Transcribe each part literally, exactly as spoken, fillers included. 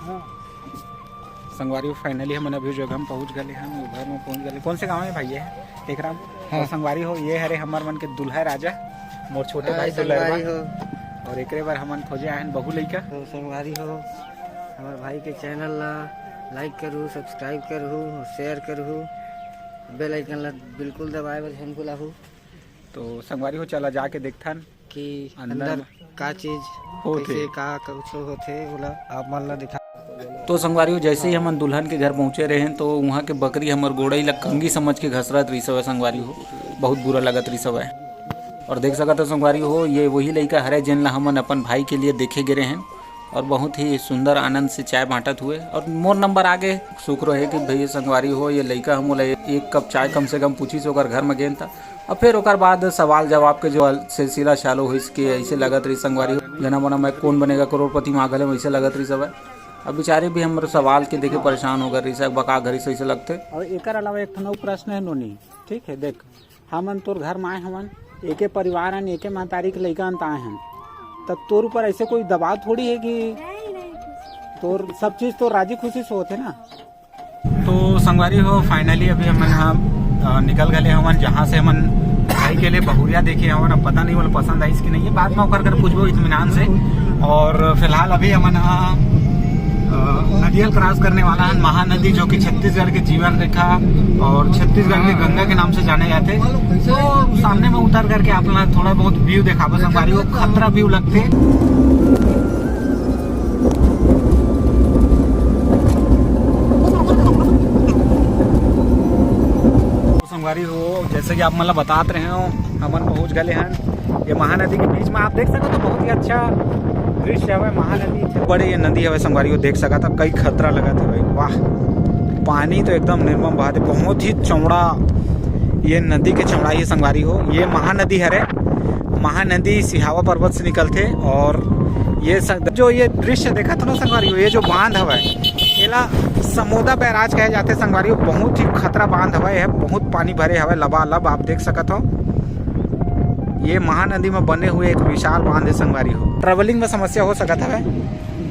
संगवारी हो, finally हमन अभी जगह में पहुंच गए हन, वो घर में पहुंच गए। कौन से गांव है भाई ये? टेकराम। हाँ। तो संगवारी हो, ये हरे हमर मन के दुल्हा राजा, मोर छोटे हाय भाई दुल्हरवा। संगवारी हो। और एकरे बर हमन खोजे आए हन बहू लइका। तो संगवारी हो, हमर भाई के चैनल ला लाइक करू, सब्सक्राइब करू, शेयर करू, बेल आइकन ला बिल्कुल दबाए बर झन भुलाहू। तो संगवारी हो, चला जाके देखथन कि अंदर अंदर में का चीज होथे। कैसे का कुछ होथे, ओला आप मन ला दिखा। तो संगवारी हो, जैसे ही हमन दुल्हन के घर पहुंचे रहेन, तो उहाँ के बकरी हमर गोड़ई ला कंगी समझ के घसरत रहिस हवय संगवारी हो, बहुत बुरा लगत रहिस हवय। और देख सकत हो संगवारी हो, ये वही लइका हरे जेन ला हमन अपन भाई के लिए देखे गे रहेन और बहुत ही सुंदर आनंद से चाय बांटत हुए और मोर नंबर आगे। शुक्र है कि भैया संगवारी हो, ये लइका हमन ला एक कप चाय कम से कम पूछिस ओकर घर में गेन था। अब फिर ओकर बाद सवाल जवाब के जो सिलसिला चालू होइस के ऐसे लगत रही संगवारी हो, जना बना मैं कौन बनेगा करोड़पति में आ गले, वैसे लगत रही सब। अब बेचारे भी हमर सवाल के देखे परेशान हो गए रही सब, बका घरी से ऐसे लगते। और एकर अलावा एक ठन अउ प्रश्न है नोनी, ठीक है, देख, हमन तोर घर में आए हवन, एके परिवार हन, एके महतारी के लइका हन, त आए हन, तब तोर ऊपर ऐसे कोई दबाव थोड़ी है कि नहीं, नहीं, कुछ तोर सब चीज तो राजी खुशी से होथे ना। तो संगवारी हो, finally अभी हमन हा, अ, निकल गए हवन, जहाँ से हमन भाई के लिए बहुरिया देखे हवन। अब पता नहीं बोले पसंद आइस कि नहीं, ये बाद में ओकर कर पूछबो इत्मीनान से। और फिलहाल अभी हमन हा, अ, नदिया ल क्रॉस करने वाला है, महानदी, जो कि छत्तीसगढ़ के जीवन रेखा और छत्तीसगढ़ के गंगा के नाम से जाने जाते। तो सामने में उतर करके आप लोग थोड़ा बहुत व्यू दिखाबो संगवारी हो, खतरा व्यू लगते। तो संगवारी हो, जैसे कि आप मन ला बतात रहे हो, हमन पहुंच गए हन ये महानदी के बीच में। आप देख सकत हो, बहुत ही अच्छा दृश्य हवे महानदी। बड़े ये नदी हवे संगवारी हो, देख सकत हो, कई खतरा लगत हवे। वाह, पानी तो एकदम निर्मम बहत है, बहुत ही चौड़ा ये नदी के चौड़ाई है संगवारी हो। ये महानदी हरे, महानदी सिहावा पर्वत से निकलथे। और ये स-, जो ये दृश्य देखत हो ना संगवारी हो, ये जो बांध हवय, एला समोदा बैराज कहे जाथे संगवारी हो। बहुत ही खतरा बांध हवय, ये बहुत पानी भरे हवय लबालब, आप देख सकत हो। ये महानदी में बने हुए एक विशाल बांध है संगवारी हो। ट्रैवलिंग में समस्या हो सकत हवय,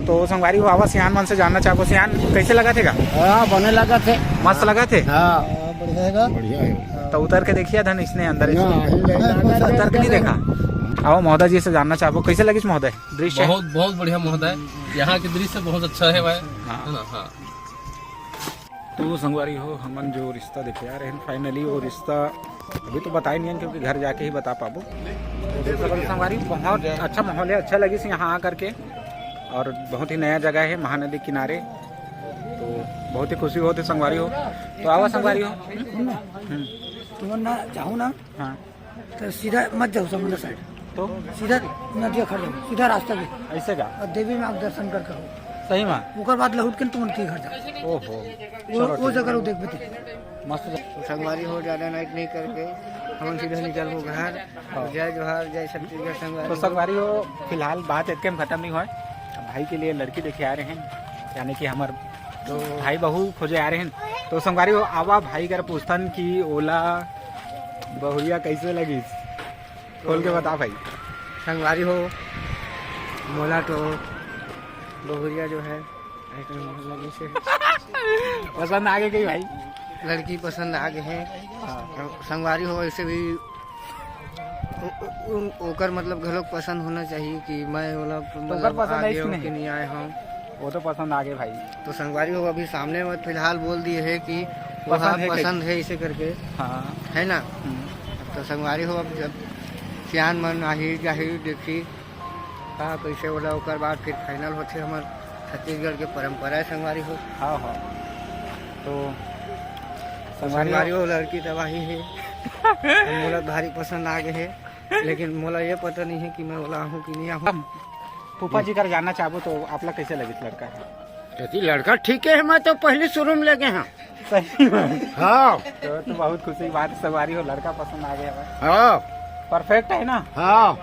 तो संगवारी हो, आवा सियान मन से जानना चाहबो, सियान कैसे लगत हे गा? हाँ, बने लगत हे। मस्त लगत हे? हाँ। बढ़िया हे गा। बढ़िया हे। तो उतर के देखिए धन इसने अंदर ना, इसने। अभी नहीं उतर के नहीं देखा। आओ महोदय जी से जानना चाहबो, कैसे लगिस महोदय दृश्य? बहुत, बहुत बढ़िया महोदय, यहाँ के दृश्य बहुत अच्छा है भाई। हाँ। है ना? हाँ। तो संगवारी हो, हमन जो रिश्ता देखे आ रहे हैं, finally वो रिश्ता अभी तो बताए नहीं है, क्योंकि घर जाके ही बता पाबो। तो संगवारी, बहुत अच्छा माहौल है, अच्छा लगिस यहाँ आ करके, और बहुत ही नया जगह है महानदी किनारे, तो बहुत ही खुशी होत हे संगवारी हो। तो आवा संगवारी हो। हम्म। तुमन ना जाहू ना, हाँ। तो सीधा मत जाहू समुद्र साइड, तो सीधा नदिया खड़ जाहू, सीधा रास्ता भी। ऐसे का? और देवी माँ के दर्शन करके हो। सही में? ओकर बाद लहुट के तुमन के घर जाओ। ओहो। वो, चलो वो ठीक। जगह ला देखबे ते। मस्त जगह। तो संगवारी हो, ज्यादा नाइट नहीं करके हमन सीधा निकलबो घर। हाँ। जय जोहार, जय छत्तीसगढ़ संगवारी तो हो। संगवारी हो, फिलहाल बात एतके में खत्म नहीं होय। भाई के लिए लड़की देखे आ रहे हैं, यानी कि हमर तो भाई बहू खोजे आ रहे हैं। तो संगवारी हो, आवा भाई कर पूछथन कि ओला बहुरिया कैसे लगिस? खोल के बता भाई। संगवारी हो, मोला तो बहुरिया जो है, ऐसे लगिस हे। पसंद आ गे कई भाई? लड़की पसंद आ गे हे। हाँ। संगवारी हो, ऐसे भी उ-, उ-, उन-, ओकर मतलब घलोक पसंद होना चाहिए कि मैं ओला तो मतलब ओकर पसंद आइस कि नहीं? नहीं आए हूँ। वो तो पसंद आ गे भाई। तो संगवारी हो, अभी सामने में फिलहाल बोल दिए है कि पसंद है, पसंद है इसे करके। हाँ। है ना? हम्म। तो संगवारी हो, अब जब सियान मन आही जाही देखी का कैसे ओला, ओकर बाद फिर final होथे। हमर छत्तीसगढ़ के परंपरा है संगवारी हो। हाँ, हाँ। तो तो संगवारी हो, लड़की तबाही है। मोला भारी पसंद आ गे है, लेकिन मोला ये पता नहीं है कि मैं ओला आहूँ कि नहीं आहूँ। फूफा जी कर जानना चाहबो तो आप ला कैसे लगिस लड़का? यदि लड़का ठीक है, मैं तो पहली शुरू में लेगे हूँ। सही में? हाँ। तो, तो बहुत खुशी की बात, संगवारी हो, लड़का पसंद आ गया भाई। हाँ। Perfect है ना? हाँ।